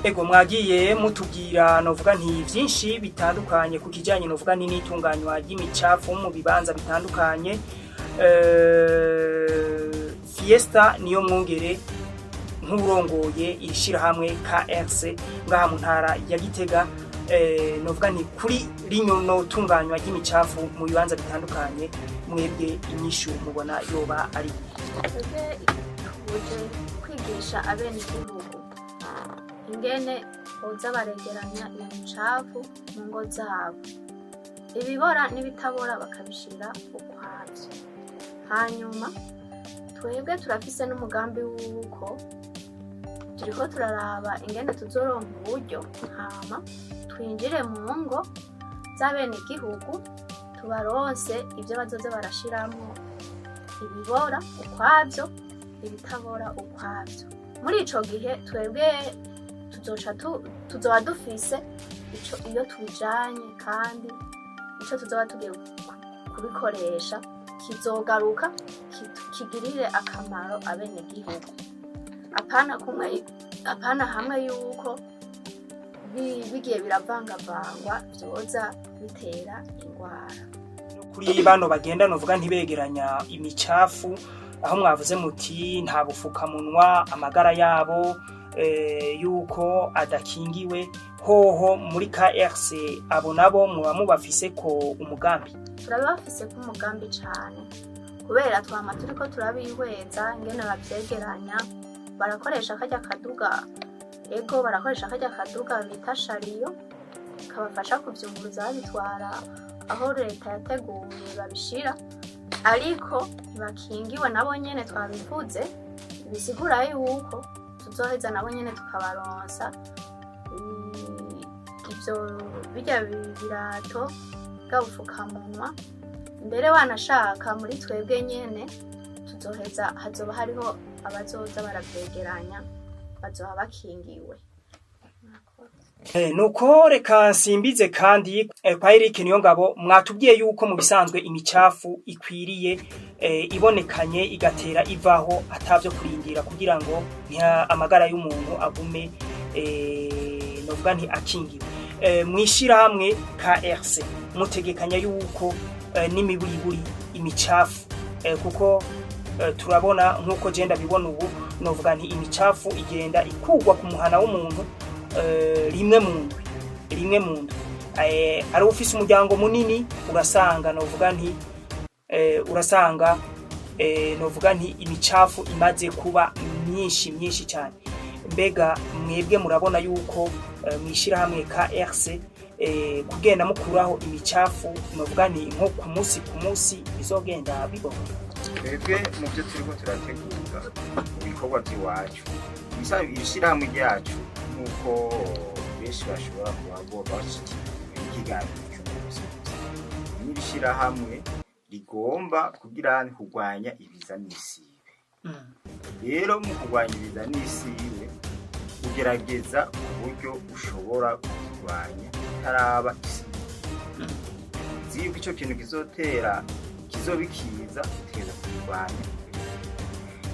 Ego, mwagiye mutubwira, novuga nti, vyinshi bitandukanye ku kijanye, novuga nti, n'itunganywa ry'imicafu mu bibanza bitandukanye. Fiesta niyo mwungere, nk'urongoye ishirahamwe KRC ngaha mu ntara ya Gitega, novuga nti kuri rino tunganywa ry'imicafu mu bibanza bitandukanye, mwebwe inyishu mubona yoba ari? Twebwe tuje kwigisha abenegihugu ingene boza baregeranya iyo micafu mu ngo zabo, ibibora n'ibitabora bakabishira ukwavyo. Hanyuma twebwe turafise n'umugambi w'uko turiko turaraba ingene tuzoronka uburyo, hama twinjire mu ngo z'abenegihugu, tubaronse ivyo bazoza barashiramwo ibibora ukwavyo, ibitabora ukwavyo. Muri ico gihe twebwe tuzoca tuzoba dufise ico iyo tubijanye, kandi ico tuzoba tugiye kubikoresha kizogaruka kigirire akamaro abenegihugu, apana kumwe, apana hamwe yuko bigiye biravangavangwa vyoza bitera ingwara. Kuri bano bagenda, novuga, ntibegeranya imicafu, aho mwavuze muti nta bufukamunwa, amagara yabo yuko adakingiwe, hoho muri KRC abo nabo muba mubafise ko umugambi? Turabafise ko umugambi cane, kubera twama turiko turabihweza ingene bavyegeranya. Barakoresha karya kaduga, ego, barakoresha karya kaduga bita chariot, kabafasha kuvyunguruza babitwara aho leta yateguye babishira, ariko ntibakingiwe nabo nyene twabivuze. Bisigura yuko tuzoheza nabo nyene tukabaronsa ivyo birya birato, bwa bufukamunwa. Mbere wanashaka muri twebwe nyene tuzoheza hazoba hariho abazoza baravyegeranya, bazoba bakingiwe. Nuko reka nsimbize kandi kwa Eric Niyongabo. Mwatubwiye yuko mu bisanzwe imicafu ikwiriye ibonekanye igatera ivaho, atavyo kurindira, kugira ngo amagara y'umuntu agume novuga nti akingiwe. Mwishirahamwe KRC mutegekanya yuko n'imiburiburi imicafu, kuko turabona nk'uko je ndabibona ubu, novuga nti imicafu igenda ikugwa ku muhana w'umuntu rimwe mu ndwi, rimwe mu ndwi. Ari ufise umuryango munini, urasanga, novuga nti, urasanga novuga nti imicafu imaze kuba myinshi myinshi cyane. Mbega mwebwe murabona yuko mwishirahamwe KRC kugenda mukuraho imicafu, novuga nti nko ku munsi ku munsi, bizogenda biboha? Twebwe mu byo turiko turategura mu bikorwa by'iwacu, ishirahamwe ryacu, nk'uko benshi bashobora kuba bo bashikirijwe n'ikiganiro cy'umunsi, n'ishirahamwe rigomba kugira kurwanya ibiza n'isibe. Rero mu kurwanya ibiza n'isibe, ugerageza uburyo ushobora kurwanya itaraba isibe. Uzi yuko ico kintu kizotera kizobikiza, utegereza kubirwanya.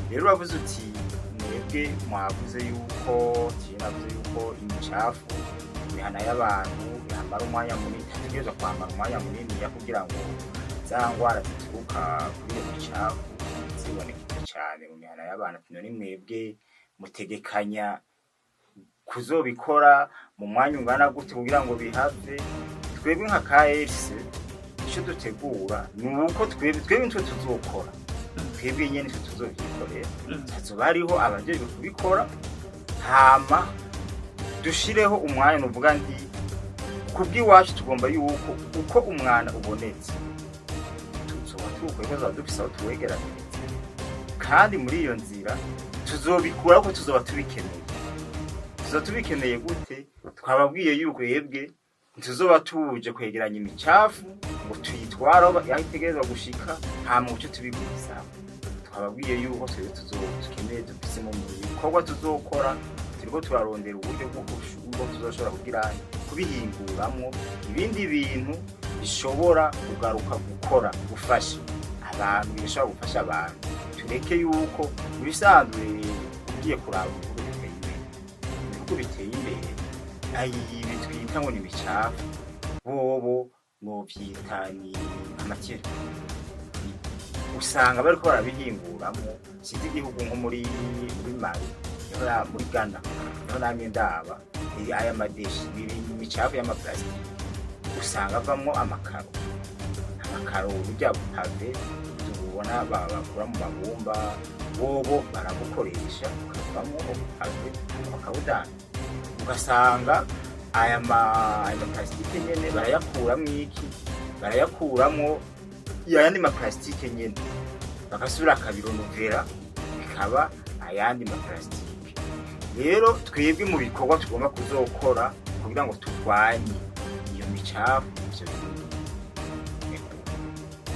Rero uravuze uti mwebwe mwavuze yuko, jewe navuze yuko imicafu imihana y'abantu yambara umwanya munini, itategerezwa kwambara umwanya muniniya kugira ngo za ngwara zituruka kuri iyo micafu zibonekeze cane mu mihana y'abantu. Ati none mwebwe mutegekanya kuzobikora mu mwanya ungana gute kugira ngo bihave? Twebwe nka KRC, ico dutegura ni uko twebwe nitwe tuzokora, twebwe nyene nitwe tuzovyikorera. Hazoba hariho abajejwe kubikora, hama dushireho umwanya. Nuvuga nti kubw'iwacu tugomba yuko uko umwana ubonetse tuzoba tuwukora, tuzoba dufise aho tuwegeraniriza, kandi muri iyo nzira tuzobikura ko tuzoba tubikeneye. Tuzoba tubikeneye gute? Twababwiye yuko yebwe ntituzoba tuje kwegeranya imicafu ngo tuyitware aho aho itegerezwa gushika, hama uce tubigwiza. Twababwiye yuko twebwe tukeneye, dufise mu bikorwa tuzokora, turiko turarondera uburyo bwo tuzoshobora kugira kubihinguramwo ibindi bintu bishobora kugaruka gukora, gufasha abantu, bishobora gufasha abantu. Tureke yuko mu bisanzwe ugiye kuraba ibihugu biteye imbere, ibihugu biteye imbere. Ibi twita ngo ni imicafu, bobo novyita ni amatière. Usanga bariko barabihinguramo, sinzi igihugu nko muri Mali, niho muri Ghana niho namye ndaba aya ma déchets, imicafu y'amaplastike usanga avamwo amakaro. Amakaro burya pavé tubona bakura mu mabumba, bobo barabukoresha bukavamwo pavé, bakabudanda. Ugasanga aya maplastike nyene barayakuramwo iki? Barayakuramwo ayandi maplastike nyene, bagasubira akabirenouveler, bikaba ayandi maplastike. Rero twebwe mu bikorwa tugomba kuzokora kugira ngo turwanye iyo micafu.